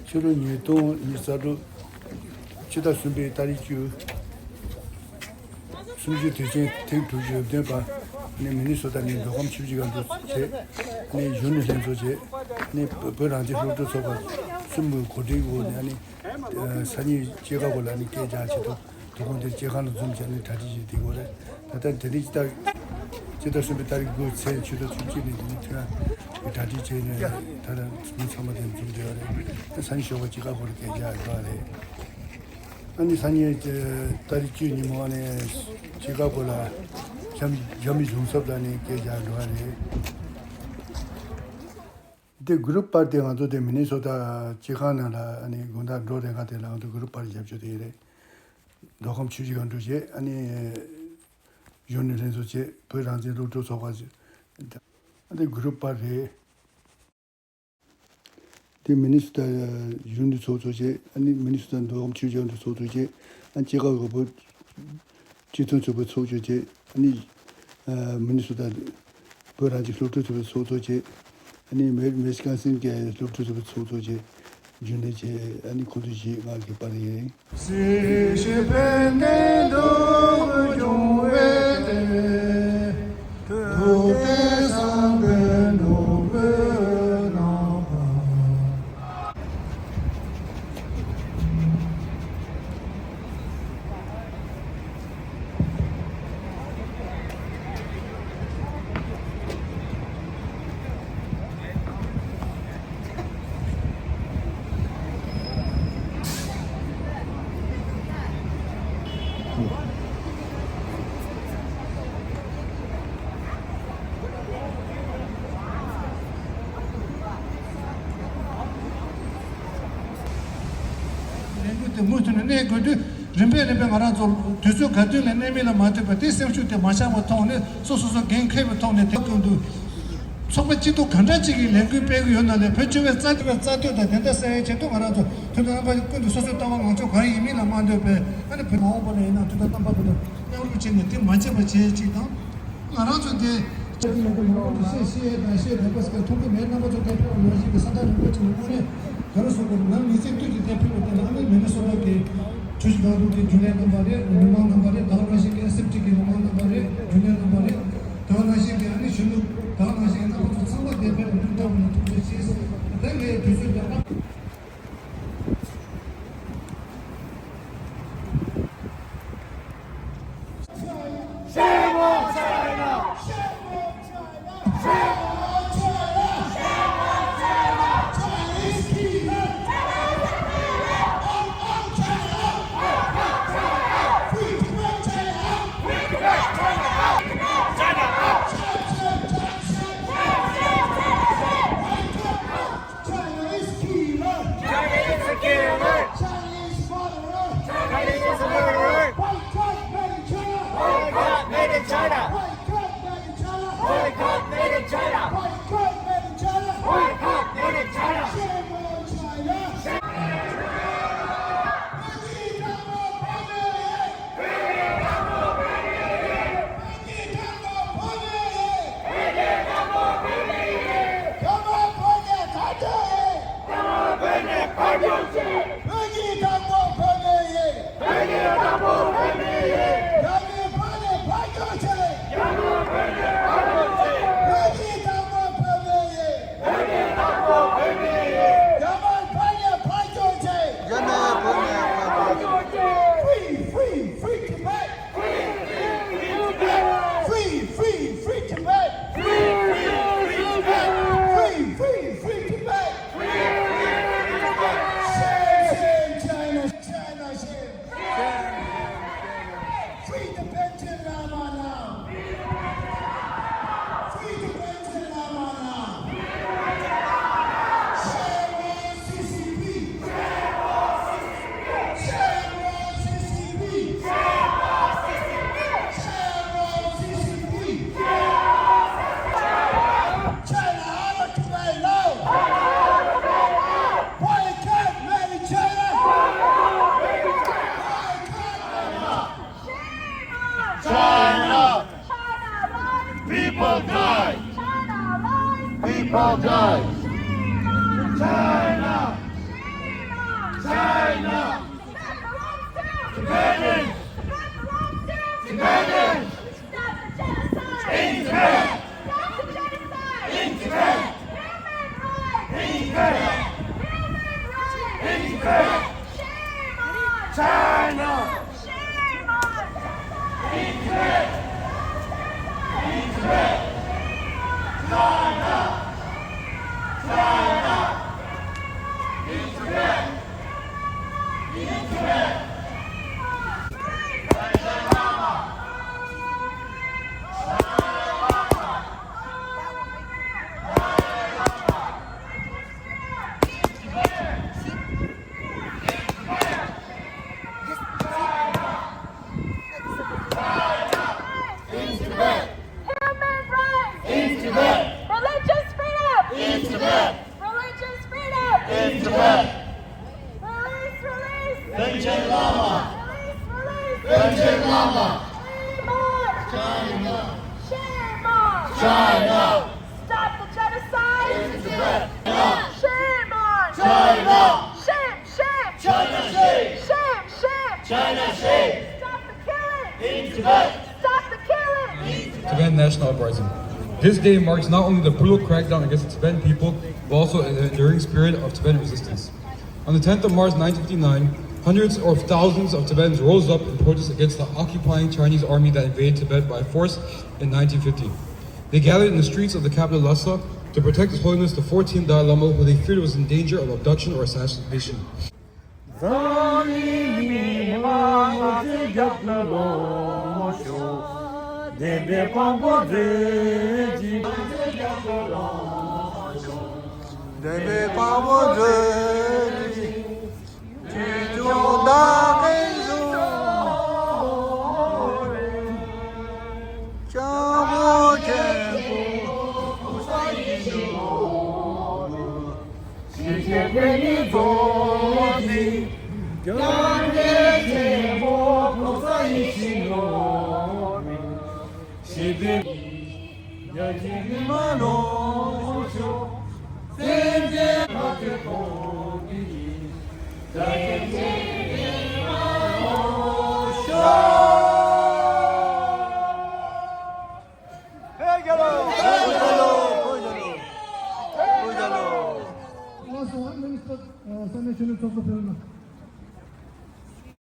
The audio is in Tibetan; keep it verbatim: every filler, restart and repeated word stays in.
ཕྱི་ལོ་ཉིས་སྟོང་ཉི་ཤུ་རྩ་དྲུག་ཕྱི་ཟླ་གསུམ་པའི་ཏ་རིག་བཅུ། གསུམ་བཅུའི་དུས་ཆེན་ཐེངས་དྲུག་ཅུ་རེ་བདུན་པ། ནི་མི་ནི་སོ་ཏ་ནས་མདོ་ཁམས་ཆུ་བཞི་སྒང་དྲུག་བྱས། ནི་གཞོན་ནུ་ལྷན་ཚོགས་བྱས། ནི་བོད་རང་བཙན་སློབ་ཕྲུག་ཚོགས་པ་གསུམ་གྱི་གོ་སྒྲིག་འོག་ནས་ནི་སང་ཉིན་སྐྱེས་སྐར་སྐོར་ལ་ནི་སྐད་རྒྱག་ཆེད་དུ། དོ་དགོང་དེར་སྐྱེས་ཁང་ལ་འཛོམས་བྱས་ནས་གྲ་སྒྲིག་བྱས་བསྡད་ཡོད་རེད། ད་ལྟ་དེ་རིང་སྤྱི་ཟླ་སྤྱི་ཟླ་གསུམ་པའི་ཏ་རིག་དགུ་ཚེས་ཆུ་ཚོད་བཅུ་གཅིག་ནས་དེ་རིང་ཐོན་ཡ་གྲ་སྒྲིག་བྱས་ནས་ད་ལྟ་མི་ཚང་མ་དེར་འཛོམས་བསྡད་ཡོད་རེད། ད་སང་ཉིན་ཞོགས་པ་སྐྱེས་སྐར་སྐོར་ལ་སྐད་རྒྱག་འགྲོ་བ་རེད། ཨ་ནི་སང་ཉིན་ཏ་རིག་བཅུ་ཉིན་མོ་ཨ་ནི་སྐྱེས་སྐར་སྐོར་ལ་རྒྱ་མི་རྒྱ་མི་གཞུང་ཚབ་ལ་ནི་སྐད་རྒྱག་འགྲོ་བ་རེད། དེ་གུ་རུབ་པར་དེ་ང་ཚོ་དེ་མི་ནི་སོ་ཏ་སྐྱེས་ཁང་ནང་ལ་ཨ་ནི་དགོང་དག་འགྲོ་རན་ཁ་དེ་ལ་ང་ཚོ་གུ་རུབ་པར་རྒྱབ་ཆོག་དེ་རེད། མདོ་ཁམས་ཆུ་བཞི་སྒང་དྲུག་བྱས་ཨ་ནི་གཞོན་ནུ་ལྷན་ཚོགས་བྱས་བོད་རང་བཙན་སློབ་ཕྲུག་ཚོགས་པ་བྱས་ཨ་ནི་གུ་རུབ་པར་རེད། དེ་མི་ནི་སོ་ཏ་གཞོན་ནུ་ཚོགས་གཙོ་བྱས་ཨ་ནི་མི་ནི་སོ་ཏ་མདོ་ཁམས་ཆུ་བཞི་སྒང་དྲུག་ཚོགས་གཙོ་བྱས་ཨ་ནི་སྐྱེས་སྐར་འོས་བབ་སྤྱི་མཐུན་ཚོགས་པའི་ཚོགས་གཙོ་བྱས་ཨ་ནི་མི་ནི་སོ་ཏ་བོད་རང་བཙན་སློབ་ཕྲུག་ཚོགས་པའི་ཚོགས་གཙོ་བྱས། ཨ་ནི་མེ་མེ་སི་ཀན་སིན་གྱི་སློབ་ཕྲུག་ཚོགས་པའི་ཚོགས་གཙོ་བྱས་རྒྱུན་ལས་བྱས་ཨ་ནི་ཁོང་ཚོ་བཞི་ང་གི་པར་ཡིན། ལས་འགུལ་དེ་མུ་མཐུད་ནས་གནས་དགོས་དུས། རིམ་པས་རིམ་པས་ང་རང་ཚོ་དུས་ཚོད་ག་དུས་ལ་གནས་མིན་ལ་མ་ལྟོས་པར་དེ་སེམས་ཤུགས་དེ་མ་ཆག་པའི་ཐོག་ནས་སོ་སོ་སོ་འགན་འཁྱེར་བའི་ཐོག་ནས་དེ་སྐྱོང་དུ། ཚོགས་པ་སྐྱིད་སྡུག་གང་འདྲ་ཅིག་གི་ལས་འགུལ་སྤེལ་གྱི་ཡོད་ན་ལས་བོད་སྤྱི་བའི་རྩ་དོན་རྩ་དོན་དང་བདེན་མཐའ་གསལ་བའི་ཆེད་དུ་ང་རང་ཚོ་དུས་དང་རྣམ་པ་ཀུན་ཏུ་སོ་སོའི་ལྟ་བ་ལངས་ཕྱོགས་གང་ཡིན་མིན་ལ་མ་ལྟོས་པའི་ཨ་ནི་བོད་མ་འོངས་པ་ལ་ཡིན་ན་དུས་དང་རྣམ་པ་ཀུན་ཏུ་མཉམ་རུབ་བྱས་ནས་དེ་མ་བརྗེད་པ་བྱེད་ཅིག་དང་། ང་རང་ཚོ་དེ། ཅག་གི་ལས་འགུལ་མང་པོ་ཞེས་ཞེས་དང་ཞེས་དང་པ་སྐད་ཐུག་གི་མེད་རྣམ་པ་ཚོ་དེ་ཕེབས་པ་ནང་བཞིན་གྱི་ས་ཐག་རིང་པོ་ཅིག་ནས་དངོས་གནས་ག་རེ་ཟེར་དགོས་རེད། ནམ་ཉི་ཚེ་དུས་ཀྱི་དེ་ཕེབས་པ་དེ་ལ་ཨ་ནི་མི་ནི་སོ་ཊ་གི་ཆུ་བཞི་སྒང་དྲུག་གི་རྒྱུན་ལས་རྣམ་པ་རེད། མི་མང་རྣམ་པ་རེད། ད་ག་ནང་བཞིན་གྱི་ཨེ་སི་ཨེཕ་ཊི་གི་མི་མང་རྣམ་པ་རེད། རྒྱུན་ལས་རྣམ་པ་རེད། ད་ག་ནང་བཞིན་གྱི་ཨ་ནི་གཞོན་ནུ་ད་ག་ནང་བཞིན་གྱི་རྣམ་པ་ཚོ་ཚང་མ་དེ་ཕེབས་པ་ཐུགས་ཐག་ནས་ཐུགས་རྗེ་ཆེ། ད་ངས་དུས་ཚོད་ལ། Tibetan National Uprising. This day marks not only the brutal crackdown against the Tibetan people, but also an enduring spirit of Tibetan resistance. On the tenth of March nineteen fifty-nine, hundreds of thousands of Tibetans rose up in protest against the occupying Chinese army that invaded Tibet by force in nineteen fifty. They gathered in the streets of the capital Lhasa to protect His Holiness the fourteenth Dalai Lama, who they feared was in danger of abduction or assassination.